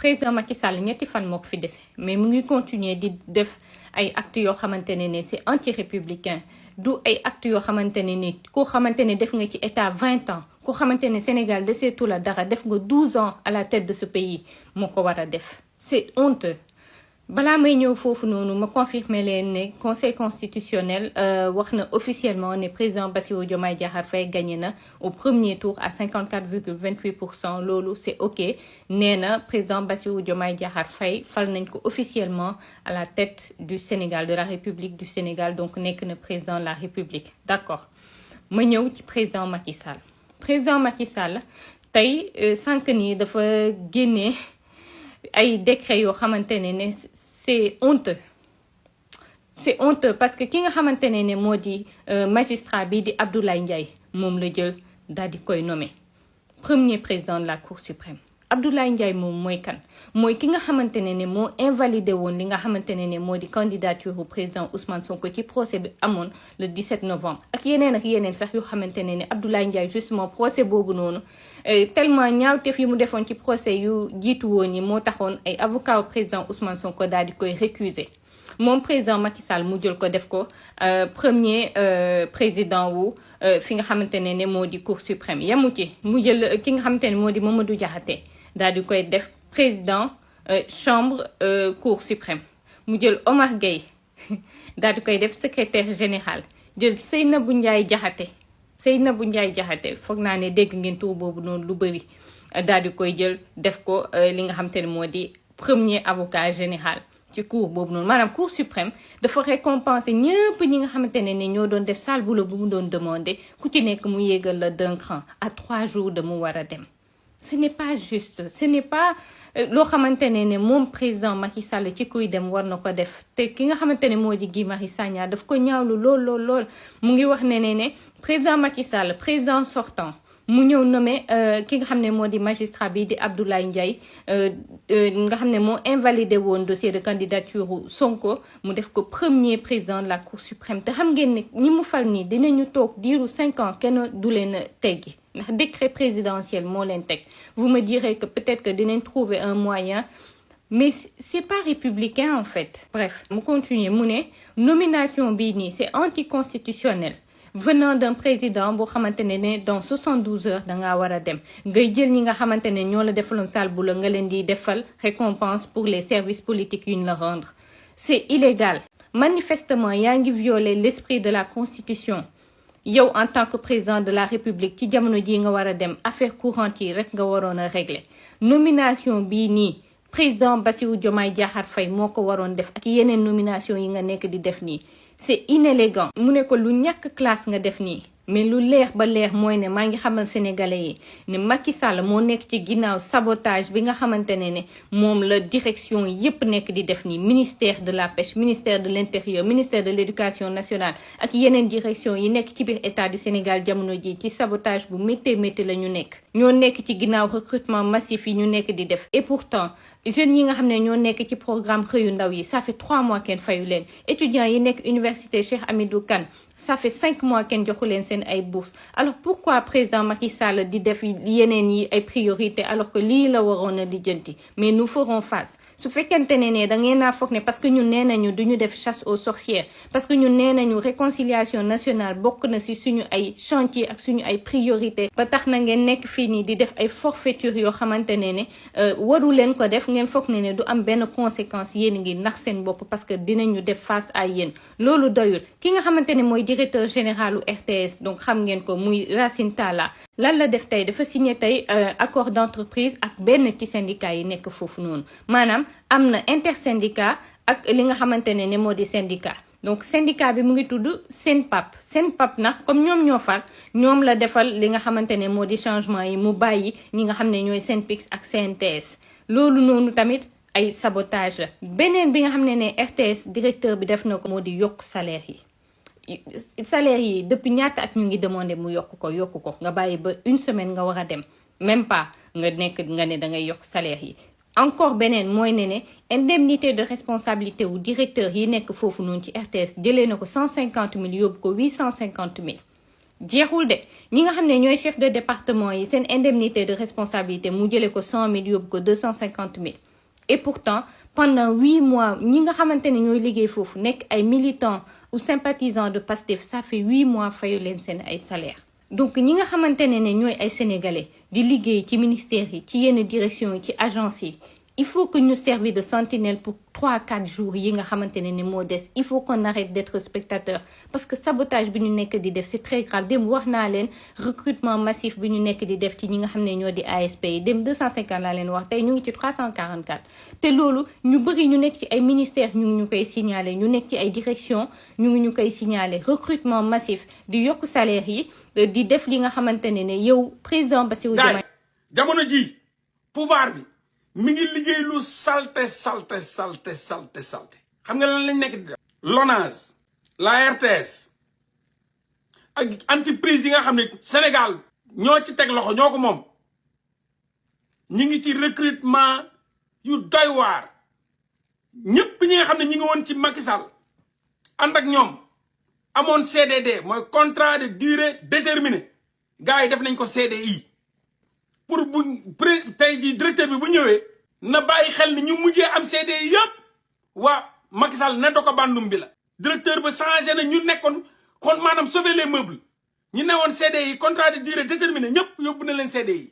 président Macky Sall ñetti fan moo ko fi dese mais mu ngi continuer di def ay actes yoo xamante ne c'est anti-républicain du ay actes yoo xamante ne ni koo xamante ne def nga ci état 20 ans koo xamante ne Sénégal deseetu la dara def nga 12 ans à la tête de ce pays moo ko war a def c'est honteux. balaa may ñëw foofu noonu ma confirmer leen ne conseil constitutionnel wax na officiellement ne président Bassirou Diomaye Diakhar Faye gagné na au premier tour à 54,28%. loolu c'est ok nee na président Bassirou Diomaye Diakhar Faye fal nañ ko officiellement à la tête du Sénégal de la République du Sénégal donc nekk na président de la République d'accord. ma ñëw ci président Macky Sall président Macky Sall tey sànq nii dafa génnee ay décret yoo xamante ne c'est honteux parce que ki nga xamante ne moo di magistrat bi di Abdoulaye Ndiaye moom la jël daal di koy nommé premier président de la Cour suprême. Abdoulaye Ndiaye moom mooy kan mooy ki nga xamante ne moo invalidé woon li nga xamante ne moo di candidature au président Ousmane Sonko ci procès bi amoon le 17 novembre ak yeneen sax yoo xamante ne Abdoulaye Ndiaye justement procès boobu noonu tellement ñaawteef yi mu defoon ci procès yu jiitu woon yi moo taxoon ay avocat au président Ousmane Sonko daal di koy récuser moom président Macky Sall mu jël ko def ko premier président wu fi nga xamante ne moo di Cour suprême yamu ci mu jël ki nga xamante ne moo di Mamadou Diakhaté daal di koy def président chambre Cour suprême mu jël Omar Gueye daal di koy def secrétaire général jël Seynabou Ndiaye Diakhaté foog naa ne dégg ngeen tur boobu noonu lu bëri daal di koy jël def ko li nga xamante ne moo di premier avocat général ci cour boobu noonu maanaam Cour suprême dafa récompenser ñëpp ñi nga xamante ne ñoo doon def sale boulot bu mu doon demander ku ci nekk mu yéegal la d'un cran à 3 jours de mu war a dem. ce n'est pas juste ce n'est pas loo xamante ne moom président Macky Sall ci kuy dem war na ko def te ki nga xamante ne moo di Guy Marius Sagna daf ko ñaawlu lool mu ngi wax ne président Macky Sall président sortant mu ñëw nommé ki nga xam ne moo di magistrat bi di Abdoulaye Ndiaye nga xam ne moo invalidé woon dossier de candidature Sonko mu def ko premier président de la Cour suprême te xam ngeen ne ñi mu fal nii dinañu toog diiru 5 ans kenn du leen teggi ndax décret présidentiel moo leen teg. vous me direz que peut-être que dinañ trouver un moyen mais c'est pas républicain en fait. bref mu continuer mu ne nomination bii nii c'est anticonstitutionnel venant d'un président boo xamante ne dans 72 heures dangaa war a dem ngay jël ñi nga xamante ne ñoo la defaloon sale boulot nga leen di defal récompense pour les services politiques yu ñu la rendre. c'est illégal manifestement yaa ngi violer l'esprit de la constitution. yow en tant que président de la république ci jamono ji nga war a dem affaire courante yi rek nga waroon a régler nomination bii nii président Bassirou Diomaye Diakhar Faye moo ko waroon def ak yeneen nomination yi nga nekk di def nii c'est inélégant mu ne ko lu ñàkk classe nga def nii mais lu leer ba leer mooy ne maa ngi xamal sénégalais yi ne Macky Sall moo nekk ci ginnaaw sabotage bi nga xamante ne moom la direction yépp nekk di def nii ministère de la pêche ministère de l'intérieur ministère de l'éducation nationale ak yeneen direction yi nekk ci biir état du Sénégal jamono ji ci sabotage bu métti la ñu nekk ñoo nekk ci ginnaaw recrutement massif yi ñu nekk di def et pourtant jeunes yi nga xam ne ñoo nekk ci programme xëyu ndaw yi ça fait 3 mois kenn fayu leen étudiants yi nekk université Cheikh Hamidou Kane ça fait 5 mois kenn joxu leen seen ay bourses alors pourquoi président Macky Sall di def yeneen yi ay priorité alors que lii la waroon a lijjanti mais nous ferons face su fekkente ne da ngeen a foog ne parce que ñun nee nañu duñu def chasse aux sorcières parce que ñun nee nañu réconciliation nationale bokk na ci suñu ay chantier ak suñu ay priorité ba tax na ngeen nekk fii nii di def ay forfaiture yoo xamante ne waru leen ko def ngeen foog ne du am benn conséquence yéen ngi nax seen bopp parce que dinañu def face à yéen loolu doyul ki nga xamante ne mooy directeur général u RTS donc xam ngeen ko muy Racine Talla lan la def tey dafa signé tey accord d'entreprise ak benn ci syndicat yi nekk foofu noonu maanaam am na intersyndicat ak li nga xamante ne moo di syndicat donc syndicat bi mu ngi tudd Senpap nag comme ñoom ñoo far ñoom la defal li nga xamante ne moo di changement yi mu bàyyi ñi nga xam ne ñooy Synpics ak CNTS loolu noonu tamit ay sabotage la beneen bi nga xam ne RTS directeur bi def na ko moo di yokk salaire yi depuis ñaata at ñu ngi demandé mu yokk ko nga bàyyi ba une semaine nga war a dem même pas nga ne da ngay yokk salaire yi encore beneen mooy ne indemnité de responsabilité wu directeur yi nekk foofu noonu ci RTS jëlee na ko 150 000 yóbbu ko 850 000 jeexul de ñi nga xam ne ñooy chef de département yi seen indemnité de responsabilité mu jëlee ko 100 000 yóbbu ko 250 000 et pourtant pendant 8 mois ñi nga xamante ne ñooy liggéey foofu nekk ay militants ou sympathisants de Pastef ça fait 8 mois fayu leen seen ay salaire donc ñi nga xamante ne ñooy ay sénégalais di liggéey ci ministères yi ci yenn direction yi ci agence yi il faut que ñu servir de sentinelle pour 3-4 jours yi nga xamante ne moo des il faut qu'on arrête d'être spectateur parce que sabotage bi ñu nekk di def c'est très grave dem wax naa leen recrutement massif bi ñu nekk di def ci ñi nga xam ne ñoo di ASP yi dem 250 laa leen wax tey ñu ngi ci 344 te loolu ñu bëri ñu nekk ci ay ministères ñu ngi ñu koy signaler ñu nekk ci ay direction ñu ngi ñu koy signaler recrutement massif di yokk salaire yi di def li nga xamante ne yow président Bassirou Diomaye jamono ji pouvoir bi mi ngi liggéey lu salte xam nga lan lañ nekk di def LONASE la RTS ak entreprise yi nga xam ne Sénégal ñoo ci teg loxo ñoo ko moom ñi ngi ci recrutement yu doy waar ñëpp ñi nga xam ne ñi ngi woon ci Macky Sall ànd ak ñoom amoon CDD mooy contrat de durée déterminée gars yi def nañ ko CDI pour bu tey ji directeur bi bu ñëwee na bàyyi xel ni ñu mujjee am CDI yëpp waa Macky Sall ne do ko bandum bi la directeur ba changé na ñu nekkoon kon maanaam sauver les meubles ñu newoon CDI contrat de durée déterminée ñëpp yóbbu nañ leen CDD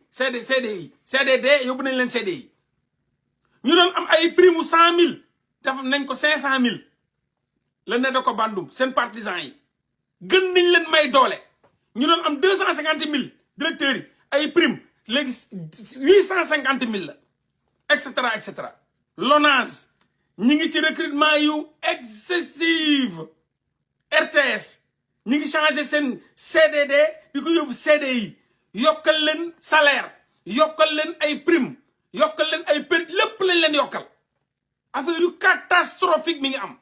yóbbu nañ leen CDI ñu doon am ay prime mu 100 000 def nañ ko 500 000 la ne do ko bandum seen partisans yi gën nañ leen may doole ñu doon am 250 000 directeurs yi ay prime léegi 850 000 la et cetera LONASE ñi ngi ci recrutement yu excessive RTS ñi ngi changé seen CDD di ko yóbbu CDI yokkal leen salaire yokkal leen ay prime yokkal leen ay lépp lañ leen yokkal affaire yu catastrophique mi ngi am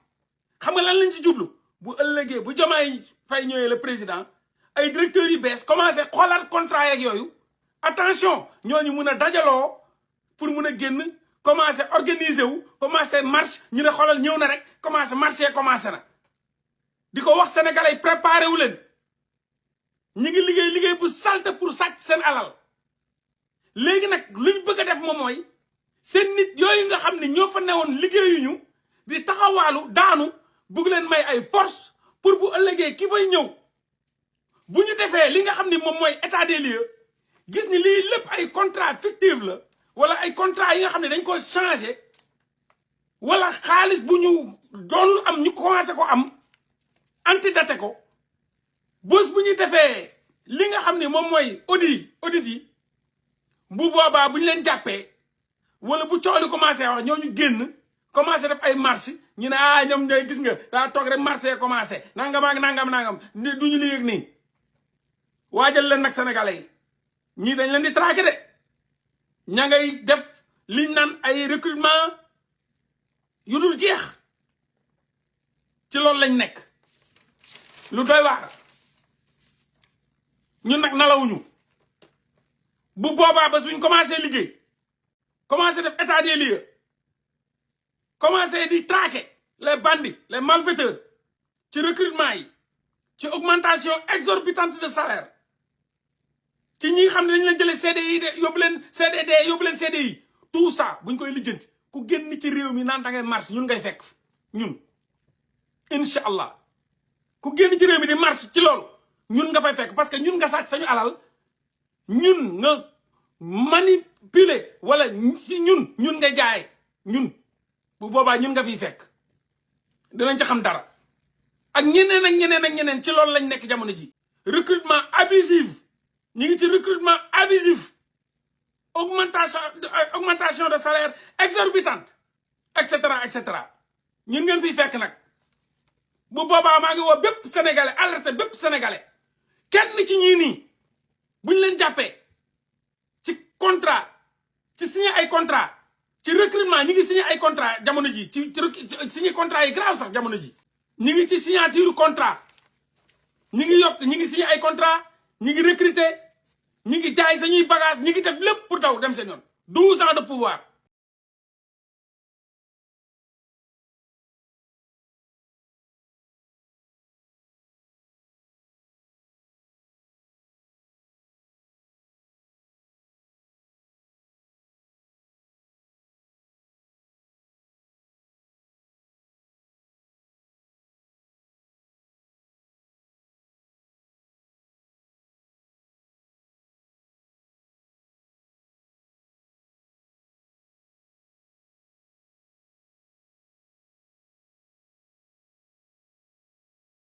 xam nga lan lañ ci jublu bu ëllëgee bu Diomaye Faye ñëwee le président ay directeurs yu bees commencé xoolaat contrat yeeg yooyu attention ñooñu mun a dajaloo pour mun a génn commencé organiser wu commencé marche ñu ne xoolal ñëw na rek commencé marché commencé na di ko wax sénégalais yi préparé wu leen ñi ngi liggéey bu salte pour sàcc seen alal léegi nag luñ bëgg a def moom mooy seen nit yooyu nga xam ne ñoo fa newoon liggéeyuñu di taxawaalu daanu bëgg leen may ay force pour bu ëllëgee ki fay ñëw bu ñu defee li nga xam ne moom mooy état des lieux gis ni lii lépp ay contrat fictif la wala ay contrat yi nga xam ne dañ ko changé wala xaalis bu ñu doonul am ñu commencé ko am antidaté ko bés bu ñu defee li nga xam ne moom mooy audit yi bu boobaa bu ñu leen jàppee wala bu coow li commencé wax ñooñu génn commencé def ay marche ñu ne ñoom ñooy gis nga daa toog rek marché commencé nangam ak nangam du ñu li yëg nii waajal leen nag sénégalais yi ñii dañ leen di traqué de ña ngay def liñ naan ay recrutement yu dul jeex ci loolu lañ nekk lu doy waar ñun nag nalawuñu bu boobaa ba suñ commencé liggéey commencé def état des lieux commencé di traquer les bandits les malfaiteurs ci recrutement yi ci augmentation exorbitante de salaire ci ñi xam ne dañu leen jëlee CDI de yóbbu leen CDD yóbbu leen CDI tout ça buñ koy lijjanti ku génn ci réew mi naan da ngay marche ñun ngay fekk ñun incha allah ku génn ci réew mi di marche ci loolu ñun nga fay fekk parce que ñun nga sàcc sañu alal ñun nga manipuler wala si ñun nga jaay ñun bu boobaa ñun nga fiy fekk dinañ ci xam dara ak ñeneen ci loolu lañ nekk jamono ji recrutement abusif ñu ngi ci recrutement abusif augmentation de salaire exorbitante et cetera ñun ngeen fiy fekk nag bu boobaa maa ngi woo bépp sénégalais alerte bépp sénégalais kenn ci ñii nii bu ñu leen jàppee ci contrat ci signé ay contrat ci recrutement ñi ngi signé ay contrat jamono ji ci signé contrat yi grave sax jamono ji ñi ngi ci signature contrat ñi ngi yokk ñi ngi signé ay contrat ñi ngi recruter ñi ngi jaay sañuy bagage ñi ngi def lépp pour daw dem seen yoon 12 ans de pouvoir